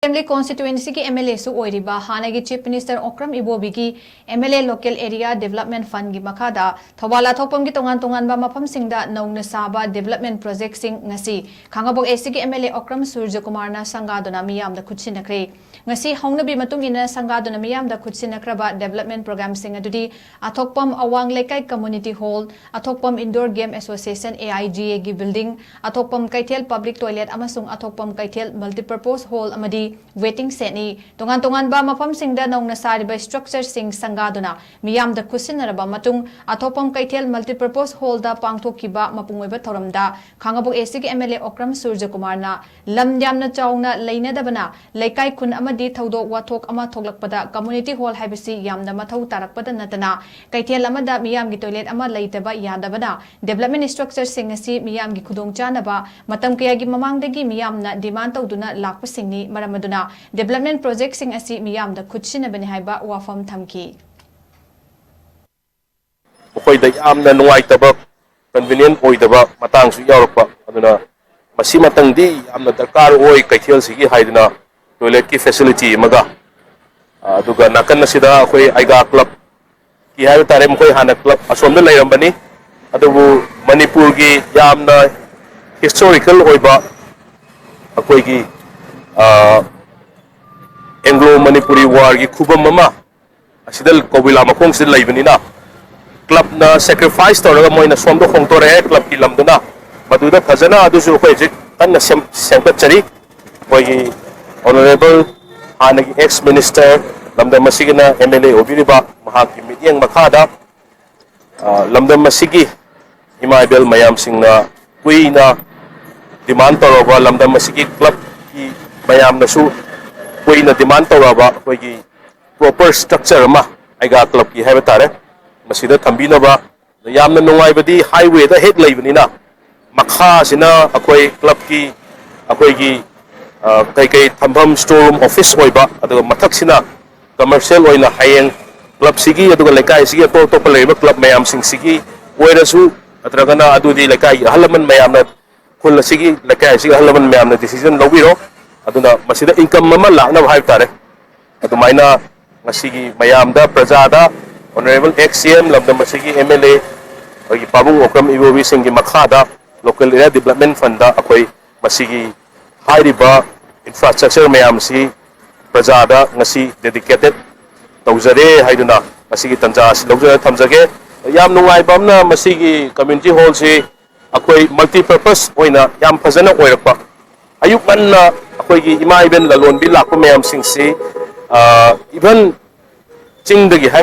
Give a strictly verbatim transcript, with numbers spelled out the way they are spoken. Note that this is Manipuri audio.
ꯑꯦꯁꯦꯝꯕ꯭ꯂꯤ ꯀꯣꯟꯁꯇꯤꯇ꯭ꯋꯦꯟꯁꯤꯒꯤ ꯑꯦꯝ ꯑꯦꯜ ꯑꯦꯁꯨ ꯑꯣꯏꯔꯤꯕ ꯍꯥꯟꯅꯒꯤ ꯆꯤꯐ ꯃꯤꯅꯤꯁꯇꯔ ꯑꯣꯀ꯭ꯔꯝ ꯏꯕꯣꯕꯤꯒꯤ M L A local area development ꯐꯟꯒꯤ ꯃꯈꯥꯗ ꯊꯧꯕꯥꯜ ꯑꯊꯣꯛꯄꯝꯒꯤ ꯇꯣꯉꯥꯟ ꯇꯣꯉꯥꯟꯕ ꯃꯐꯝꯁꯤꯡꯗ ꯅꯧꯅ ꯁꯥꯕ ꯗꯤꯕꯦꯂꯞꯃꯦꯟ ꯄ꯭ꯔꯣꯖꯦꯛꯁꯤꯡ ꯉꯁꯤ ꯈꯥꯡꯉꯕꯣꯛ ꯑꯦꯁꯤꯒꯤ ꯑꯦꯝ ꯑꯦꯜ ꯑꯦ ꯑꯣꯀ꯭ꯔꯝ ꯁꯨꯔꯖꯀꯨꯃꯥꯔꯅ ꯁꯪꯒꯥꯗꯨꯅ ꯃꯤꯌꯥꯝꯗ ꯈꯨꯠꯁꯤꯟꯅꯈ꯭ꯔꯦ꯫ ꯉꯁꯤ ꯍꯧꯅꯕꯤ ꯃꯇꯨꯡ ꯏꯟꯅ ꯁꯪꯒꯥꯗꯨꯅ ꯃꯤꯌꯥꯝꯗ ꯈꯨꯠꯁꯤꯟꯅꯈ꯭ꯔꯕ ꯗꯤꯕꯦꯂꯞꯃꯦꯟ ꯄ꯭ꯔꯣꯒ꯭ꯔꯥꯝꯁꯤꯡ ꯑꯗꯨꯗꯤ ꯑꯊꯣꯛꯄꯝ ꯑꯋꯥꯡ ꯂꯩꯀꯥꯏ ꯀꯝꯃꯨꯅꯤꯇꯤ ꯍꯣꯜ, ꯑꯊꯣꯛꯄꯝ indoor game association, A I G ꯑꯦꯒꯤ ꯕꯤꯜꯗꯤꯡ, ꯑꯊꯣꯛꯄꯝ ꯀꯩꯊꯦꯜ ꯄꯕ꯭ꯂꯤꯛ ꯇꯣꯏꯂꯦꯠ ꯑꯃꯁꯨꯡ ꯑꯊꯣꯛꯄꯝ ꯀꯩꯊꯦꯜ ꯃꯜꯇꯤꯄꯔꯄꯣꯁ ꯍꯣꯜ ꯑꯃꯗꯤ ꯋꯦꯇꯤꯡ ꯁꯦꯗꯅꯤ꯫ ꯇꯣꯉꯥꯟ ꯇꯣꯉꯥꯟꯕ ꯃꯐꯝꯁꯤꯡꯗ ꯅꯧꯅ ꯁꯥꯔꯤꯕ ꯁ꯭ꯇ꯭ꯔꯛꯆꯔꯁꯤꯡ ꯁꯪꯒꯥꯗꯨꯅ ꯃꯤꯌꯥꯝꯗ ꯈꯨꯠꯁꯤꯟꯅꯔꯕ ꯃꯇꯨꯡ ꯑꯊꯣꯛꯄꯝ ꯀꯩꯊꯦꯜ ꯃꯜꯇꯤꯄꯔꯄꯣꯁ ꯍꯣꯜꯗ ꯄꯥꯡꯊꯣꯛꯈꯤꯕ ꯃꯄꯨꯡ ꯑꯣꯏꯕ ꯊꯧꯔꯝꯗ ꯈꯥꯡꯉꯕꯣꯛ ꯑꯦꯁꯤꯒꯤ ꯑꯦꯝ ꯑꯦꯜ ꯑꯦ ꯑꯣꯀ꯭ꯔꯝ ꯁꯨꯔꯖꯀꯨꯃꯥꯔꯅ ꯂꯝ ꯌꯥꯝꯅ ꯆꯥꯎꯅ ꯂꯩꯅꯗꯕꯅ ꯂꯩꯀꯥꯏ ꯈꯨꯟ ꯑꯃꯗꯤ ꯊꯧꯗꯣꯛ ꯋꯥꯊꯣꯛ ꯑꯃ ꯊꯣꯛꯂꯛꯄꯗ ꯀꯝꯃꯨꯅꯤꯇꯤ ꯍꯣꯜ ꯍꯥꯏꯕꯁꯤ ꯌꯥꯝꯅ ꯃꯊꯧ ꯇꯥꯔꯛꯄꯗ ꯅꯠꯇꯅ ꯀꯩꯊꯦꯜ ꯑꯃꯗ ꯃꯤꯌꯥꯝꯒꯤ ꯇꯣꯏꯂꯦꯠ ꯑꯃ ꯂꯩꯇꯕ ꯌꯥꯗꯕꯅ ꯗꯤꯕꯦꯂꯞꯃꯦꯟ ꯁ꯭ꯇ꯭ꯔꯛꯆꯔꯁꯤꯡ ꯑꯁꯤ ꯃꯤꯌꯥꯝꯒꯤ ꯈꯨꯗꯣꯡꯆꯥꯅꯕ ꯃꯇꯝ ꯀꯌꯥꯒꯤ ꯃꯃꯥꯡꯗꯒꯤ ꯃꯤꯌꯥꯝꯅ ꯗꯤꯃꯥꯟ ꯇꯧꯗꯨꯅ ꯂꯥꯛꯄꯁꯤꯡꯅꯤ꯫ ꯃꯔꯝ ꯑꯗꯨꯅ ꯗꯤꯕꯦꯂꯞꯃꯦꯟ ꯄ꯭ꯔꯣꯖꯦꯛꯁꯤꯡ ꯑꯁꯤ ꯃꯤꯌꯥꯝꯗ ꯈꯨꯠꯁꯤꯟꯅꯕꯅꯤ ꯍꯥꯏꯕ ꯋꯥꯐꯝ ꯊꯝꯈꯤ꯫ ꯃꯈꯣꯏꯗ ꯌꯥꯝꯅ ꯅꯨꯡꯉꯥꯏꯇꯕ, ꯀꯟꯚꯤꯅꯤꯌꯦꯟ ꯑꯣꯏꯗꯕ ꯃꯇꯥꯡꯁꯨ ꯌꯥꯎꯔꯛꯄ꯫ ꯑꯗꯨꯅ ꯃꯁꯤꯃꯇꯪꯗꯤ ꯌꯥꯝꯅ ꯗꯔꯀꯥꯔ ꯑꯣꯏ ꯀꯩꯊꯦꯜꯁꯤꯒꯤ ꯍꯥꯏꯗꯅ ꯇꯣꯏꯂꯦꯠꯀꯤ ꯐꯦꯁꯤꯂꯤꯇꯤ ꯑꯃꯒ, ꯑꯗꯨꯒ ꯅꯥꯀꯟ ꯑꯁꯤꯗ ꯑꯩꯈꯣꯏ ꯑꯥꯏꯒꯥ ꯀ꯭ꯂꯕꯀꯤ ꯍꯥꯏꯕ ꯇꯥꯔꯦ, ꯃꯈꯣꯏ ꯍꯥꯟꯅ ꯀ꯭ꯂꯕ ꯑꯁꯣꯝꯗ ꯂꯩꯔꯝꯕꯅꯤ, ꯑꯗꯨꯕꯨ ꯃꯅꯤꯄꯨꯔꯒꯤ ꯌꯥꯝꯅ ꯍꯤꯁꯇꯣꯔꯤꯀꯦꯜ ꯑꯣꯏꯕ ꯑꯩꯈꯣꯏꯒꯤ ꯑꯦꯡꯒ꯭ꯂꯣ ꯃꯅꯤꯄꯨꯔꯤ ꯋꯥꯔꯒꯤ ꯈꯨꯕꯝ ꯑꯃ ꯑꯁꯤꯗ ꯀꯧꯕꯤꯂꯥ ꯃꯈꯣꯡꯁꯤꯗ ꯂꯩꯕꯅꯤꯅ, ꯀ꯭ꯂꯕꯅ ꯁꯦꯀ꯭ꯔꯤꯐꯥꯏꯁ ꯇꯧꯔꯒ ꯃꯣꯏꯅ ꯁꯣꯝꯗ ꯍꯣꯡꯗꯣꯔꯛꯑꯦ, ꯀ꯭ꯂꯕꯀꯤ ꯂꯝꯗꯨꯅ꯫ ꯃꯗꯨꯗ ꯐꯖꯅ ꯑꯗꯨꯁꯨ ꯑꯩꯈꯣꯏ ꯍꯧꯖꯤꯛ ꯀꯟꯅ ꯁꯦꯝ-, ꯁꯦꯝꯒꯠꯆꯔꯤ꯫ ꯑꯩꯈꯣꯏꯒꯤ ꯑꯣꯅꯔꯦꯕꯜ ꯍꯥꯟꯅꯒꯤ ꯑꯦꯛꯁ ꯃꯤꯅꯤꯁꯇꯔ, ꯂꯝꯗꯝ ꯑꯁꯤꯒꯤꯅ ꯑꯦꯝ ꯑꯦꯜ ꯑꯦ ꯑꯣꯏꯕꯤꯔꯤꯕ, ꯃꯍꯥꯛꯀꯤ ꯃꯤꯠꯌꯦꯡ ꯃꯈꯥꯗ, ꯑ, ꯂꯝꯗꯝ ꯑꯁꯤꯒꯤ ꯏꯃꯥ ꯏꯕꯦꯜ ꯃꯌꯥꯝꯁꯤꯡꯅ ꯀꯨꯏꯅ ꯗꯤꯃꯥꯟ ꯇꯧꯔꯕ, ꯂꯝꯗꯝ ꯑꯁꯤꯒꯤ ꯀ꯭ꯂꯕꯀꯤ ꯃꯌꯥꯝꯅꯁꯨ ꯀꯨꯏꯅ ꯗꯤꯃꯥꯟ ꯇꯧꯔꯕ ꯑꯩꯈꯣꯏꯒꯤ ꯄ꯭ꯔꯣꯄꯔ ꯁ꯭ꯇ꯭ꯔꯛꯆꯔ ꯑꯃ ꯑꯥꯏꯒꯥ ꯀ꯭ꯂꯕꯀꯤ ꯍꯥꯏꯕ ꯇꯥꯔꯦ, ꯃꯁꯤꯗ ꯊꯝꯕꯤꯅꯕ꯫ ꯌꯥꯝꯅ ꯅꯨꯡꯉꯥꯏꯕꯗꯤ ꯍꯥꯏꯋꯦꯗ ꯍꯦꯛ ꯂꯩꯕꯅꯤꯅ, ꯃꯈꯥꯁꯤꯅ ꯑꯩꯈꯣꯏ ꯀ꯭ꯂꯕꯀꯤ ꯑꯩꯈꯣꯏꯒꯤ, ꯑ, ꯀꯩꯀꯩ ꯊꯝꯐꯝ, ꯁ꯭ꯇꯣꯔ ꯔꯨꯝ, ꯑꯣꯐꯤꯁ ꯑꯣꯏꯕ, ꯑꯗꯨꯒ ꯃꯊꯛꯁꯤꯅ ꯀꯃꯔꯁꯤꯌꯦꯜ ꯑꯣꯏꯅ ꯍꯌꯦꯡ ꯀ꯭ꯂꯕꯁꯤꯒꯤ ꯑꯗꯨꯒ ꯂꯩꯀꯥꯏꯁꯤꯒꯤ ꯑꯇꯣꯞ ꯑꯇꯣꯞꯄ ꯂꯩꯔꯤꯕ ꯀ꯭ꯂꯕ ꯃꯌꯥꯝꯁꯤꯡꯁꯤꯒꯤ ꯑꯣꯏꯔꯁꯨ, ꯅꯠꯇ꯭ꯔꯒꯅ ꯑꯗꯨꯗꯤ ꯂꯩꯀꯥꯏꯒꯤ ꯑꯍꯜ ꯂꯃꯟ ꯃꯌꯥꯝꯅ, ꯈꯨꯜ ꯑꯁꯤꯒꯤ ꯂꯩꯀꯥꯏ ꯑꯁꯤꯒꯤ ꯑꯍꯜ ꯂꯃꯟ ꯃꯌꯥꯝꯅ ꯗꯤꯁꯤꯖꯟ ꯂꯧꯕꯤꯔꯣ꯫ ꯑꯗꯨꯅ ꯃꯁꯤꯗ income ꯑꯃ ꯂꯥꯛꯅꯕ ꯍꯥꯏꯕ ꯇꯥꯔꯦ꯫ ꯑꯗꯨꯃꯥꯏꯅ ꯉꯁꯤꯒꯤ ꯃꯌꯥꯝꯗ, ꯄ꯭ꯔꯖꯥꯗ, Honourable ex C M, ꯂꯝꯗꯝ ꯑꯁꯤꯒꯤ M L A, ꯑꯩꯈꯣꯏꯒꯤ ꯄꯥꯕꯨꯡ ꯑꯣꯀ꯭ꯔꯝ ꯏꯕꯣꯕꯤꯁꯤꯡꯒꯤ ꯃꯈꯥꯗ Local Area Development Fundꯗ ꯑꯩꯈꯣꯏ ꯃꯁꯤꯒꯤ ꯍꯥꯏꯔꯤꯕ infrastructure ꯃꯌꯥꯝꯁꯤ ꯄ꯭ꯔꯖꯥꯗ ꯉꯁꯤ dedicated ꯇꯧꯖꯔꯦ ꯍꯥꯏꯗꯨꯅ ꯉꯁꯤꯒꯤ ꯇꯥꯟꯖꯥ ꯑꯁꯤ ꯂꯧꯖꯔ ꯊꯝꯖꯒꯦ꯫ ꯌꯥꯝ ꯅꯨꯡꯉꯥꯏꯕ ꯑꯃꯅ, ꯃꯁꯤꯒꯤ community hallꯁꯤ ꯑꯩꯈꯣꯏ multipurpose ꯑꯣꯏꯅ ꯌꯥꯝ ꯐꯖꯅ ꯑꯣꯏꯔꯛꯄ, ꯑꯌꯨꯛ ꯉꯟꯅ ꯑꯩꯈꯣꯏꯒꯤ ꯏꯃꯥ ꯏꯕꯦꯟ ꯂꯂꯣꯟꯕꯤ ꯂꯥꯛꯄ ꯃꯌꯥꯝꯁꯤꯡꯁꯤ, even ꯆꯤꯡꯗꯒꯤ ꯍꯥꯏ